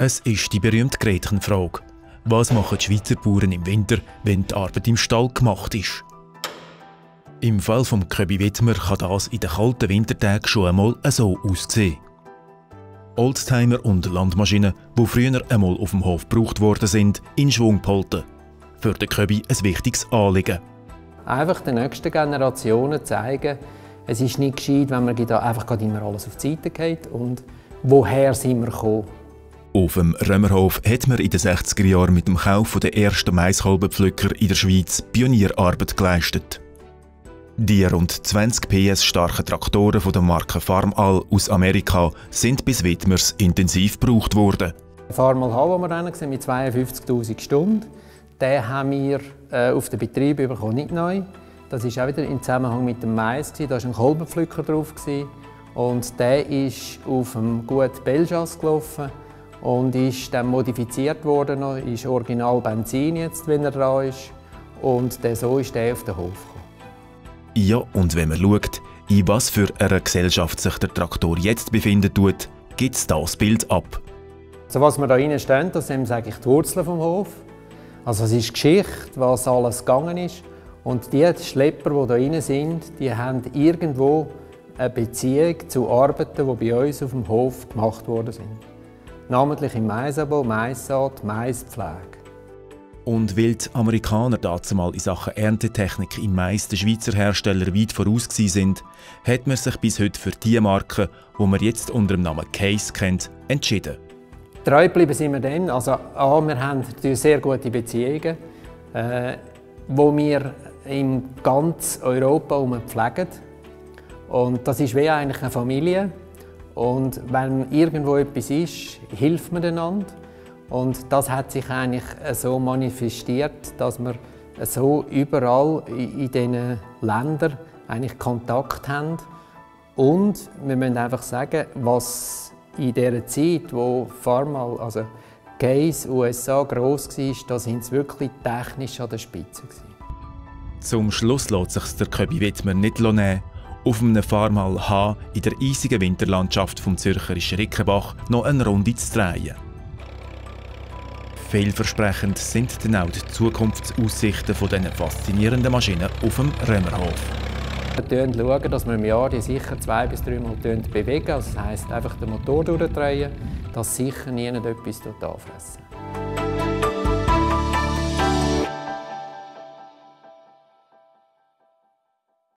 Es ist die berühmte Gretchenfrage. Was machen die Schweizer Bauern im Winter, wenn die Arbeit im Stall gemacht ist? Im Fall von Köbi Widmer kann das in den kalten Wintertagen schon einmal so aussehen. Oldtimer und Landmaschinen, die früher einmal auf dem Hof gebraucht worden sind, in Schwung behalten. Für den Köbi ein wichtiges Anliegen. Einfach den nächsten Generationen zeigen, es ist nicht gescheit, wenn man da einfach immer alles auf die Seite geht. Und woher sind wir gekommen? Auf dem Römerhof hat man in den 60er Jahren mit dem Kauf der ersten Maiskolbenpflücker in der Schweiz Pionierarbeit geleistet. Die rund 20 PS starken Traktoren von der Marke Farmall aus Amerika sind bis Widmers intensiv gebraucht worden. Der Farmall H, den wir rennen sehen, mit 52'000 Stunden, den haben wir auf den Betrieb bekommen, nicht neu. Das war auch wieder im Zusammenhang mit dem Mais. Da war ein Kolbenpflücker drauf. Und der ist auf dem Gut Belgas gelaufen und ist dann modifiziert worden. Ist original Benzin jetzt, wenn er dran ist. Und so ist der auf den Hof gekommen. Ja, und wenn man schaut, in was für einer Gesellschaft sich der Traktor jetzt befindet, gibt es das Bild ab. Also was wir hier drinnen stehen, das sind sage ich, die Wurzeln vom Hof. Also es ist Geschichte, was alles gegangen ist. Und die Schlepper, die hier drin sind, die haben irgendwo eine Beziehung zu Arbeiten, die bei uns auf dem Hof gemacht worden sind. Namentlich im Maisanbau, Maissaat, Maispflege. Und weil die Amerikaner dazumal in Sachen Erntetechnik im Mais den Schweizer Herstellern weit voraus sind, hat man sich bis heute für die Marke, die man jetzt unter dem Namen Case kennt, entschieden. Treu geblieben sind wir dann. Also, wir haben sehr gute Beziehungen, die wir in ganz Europa pflegen. Und das ist wie eigentlich eine Familie. Und wenn irgendwo etwas ist, hilft man einander. Und das hat sich eigentlich so manifestiert, dass wir so überall in diesen Ländern eigentlich Kontakt haben. Und wir müssen einfach sagen, was in dieser Zeit, wo Farmall, also Case, USA gross war, da sind sie wirklich technisch an der Spitze gewesen. Zum Schluss lässt sich der Köbi Widmer nicht nehmen, auf einem Farmall H in der eisigen Winterlandschaft vom Zürcherischen Rickenbach noch eine Runde zu drehen. Vielversprechend sind dann auch die Zukunftsaussichten von diesen faszinierenden Maschinen auf dem Römerhof. Wir schauen, dass wir im Jahr die sicher 2- bis 3 Mal bewegen. Also das heisst, einfach den Motor durchdrehen, dass sicher niemand etwas anfressen.